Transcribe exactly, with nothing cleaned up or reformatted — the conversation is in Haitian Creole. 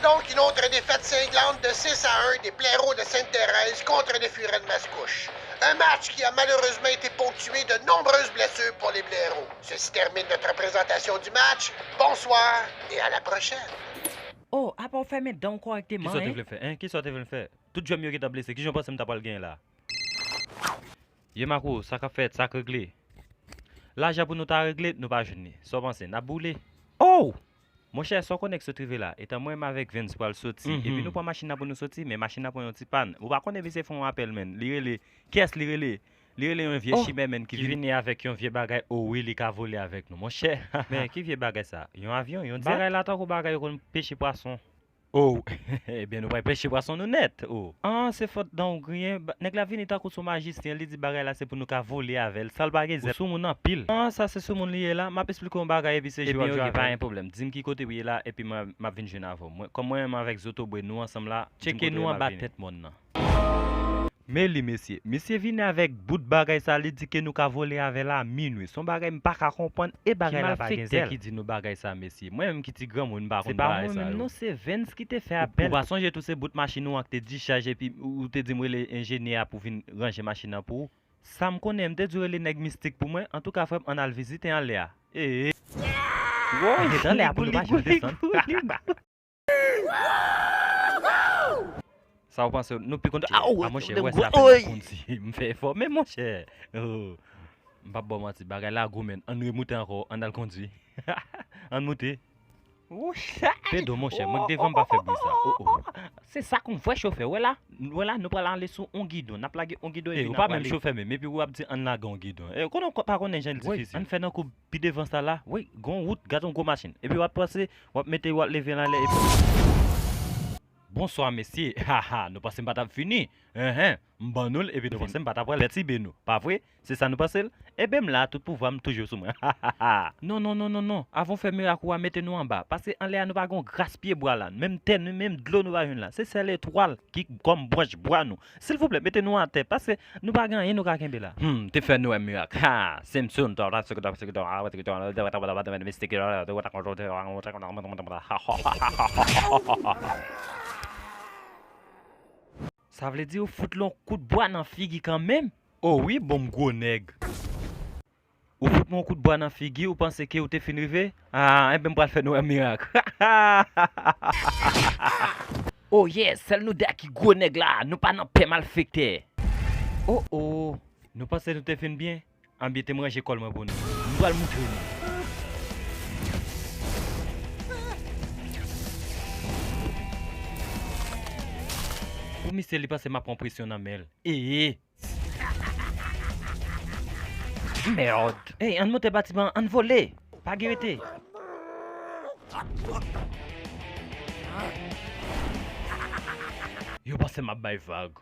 Donc, une autre défaite cinglante de six à un des blaireaux de Sainte-Thérèse contre des furets de Mascouche. Un match qui a malheureusement été ponctué de nombreuses blessures pour les blaireaux. Ceci termine notre présentation du match. Bonsoir et à la prochaine. Oh, apa w fèmen dan w kòrèkteman, Kisa w te vle fè? Hein? Kisa w te vle fè? Tout jwè m yo gentan blese. Kijan w panse m ta pral genyen la? Ye Marco, sa k ap fèt, sa k regle? Lajan pou nou ta regle, nou pa jwenn li. Sa w panse, n ap boule? Oh! Monchè, sa w konnen k sot rive la? Etan mwen menm avèk Vens pral soti, epi nou pran machin nan pou nou soti, men machin nan pran yon ti pàn. Ou pa konnen misye fè yon apèl, menn. Li rele, kiyès li rele? Li rele yon vye chimè, menn, ki vini avèk yon vye bagay. Oh wi, li ka vole avèk nou, monchè. Men ki vye bagay sa? Yon avyon, yon djèt? Bagay la tankou bagay yo konn peche pwason. Oh, ebyen nou pral peche pwason nou nèt. Oh. Ah, se fòt dan w griyen. Nèg la vini tankou s on majisyen, li di bagay la se pou nou ka vole avè l, san l pa gen zèl. Ou soumoun anpil. Ah, sa se soumoun li ye la. M ap esplike w yon bagay epi se jou w ap jwe avè m. Ebyen, oke, pa gen pwoblèm. Di m ki kote w ye la epi mwen, m ap vin jwenn avè w. Mwen, kòm mwen menm avèk Zotobre, nou ansanm la, di m kote w ye, m ap vini. Tcheke nou anba tèt mòn nan. Men li, mesye. Misye vini avèk bout bagay sa, li di ke nou ka vole avè l a minwi. S on bagay m pa ka konprann e bagay la pa gen zèl. Ki malfektè ki di nou bagay sa, mesye? Mwen menm ki ti granmoun, m pa konn bagay sa yo. Se pa mwen menm non, se Vens ki te fè apèl. Ou pa sonje tou se bout machin ou an k te dichaj epi ou te di m rele enjenyè a pou vin ranje machin nan pou ou? Sa m konnen, m te di w rele nèg mistik pou mwen. Antouka, frè m, ann al vizite anlè a. Ee. Woy, anlè a pou nou pa janm desann. Sa w panse? Nou pi konn. Ah, monchè, wè sa fè m ap kondi. M fè efò, men monchè. Oh. M p ap ba w manti, bagay la gwo, menn. Ann remoute ankò, ann al kondi. Ann moute. Pedo, monchè, mwen k devan m pa fè bri sa. Oh, oh. Se sa k on vrè chofè. Wè la, wè la, nou pral ale sou on gidon. N ap lage on gidon epi n ap prale. Ou pa menm chofè menm, epi w ap di ann lage on gidon. E, konnen w pa konnen jan l difisil. Ann fè nan kou pi devan sa la. Wi, gon wout, gad on gwo machin. Epi w ap pase, w ap mete, w ap leve l anlè, epi. Bonswa, mesye. Ha, ha, nou panse m pa t ap vini? Enhen, m ban nou l, epi nou panse m pa t ap pral pètibe nou. Pa vre? Se sa nou panse l? Eben m la, tout pouvwa m toujou sou mwen. Ha, ha, ha. Non, non, non, non, non. Avan w fè mirak ou a, mete nou anba. Pase anlè a, nou pa gon gras pye bwa la. Menm tè, menm dlo nou pa jwenn la. Se sèl etwal ki kòm branch bwa nou. Silvouplè, mete nou atè, paske nou pa gen anyen nou ka kenbe la. Hmm, te fè nou wè mirak. Ha! Simpson, sa vle di ou fout l on kout bwa nan figi kanmenm? O wi, bon m gwo nèg. Ou fout mwen yon kout bwa nan figi, ou panse ke ou te fin rive? Ah, enben m pral fè nou wè mirak. Oh yeah, sèl nou de a ki gwo nèg la, nou pa nan pè malfektè. Oh oh, nou panse nou te fin byen? Anbyen te m ranje kòl mwen pou nou. M pral moutre nou. Pou misye li panse m ap pran presyon nan men l. Ee! Mèd! Ey, ann monte batiman an, ann vole! Pa gen rete! Yo panse m ap bay vag.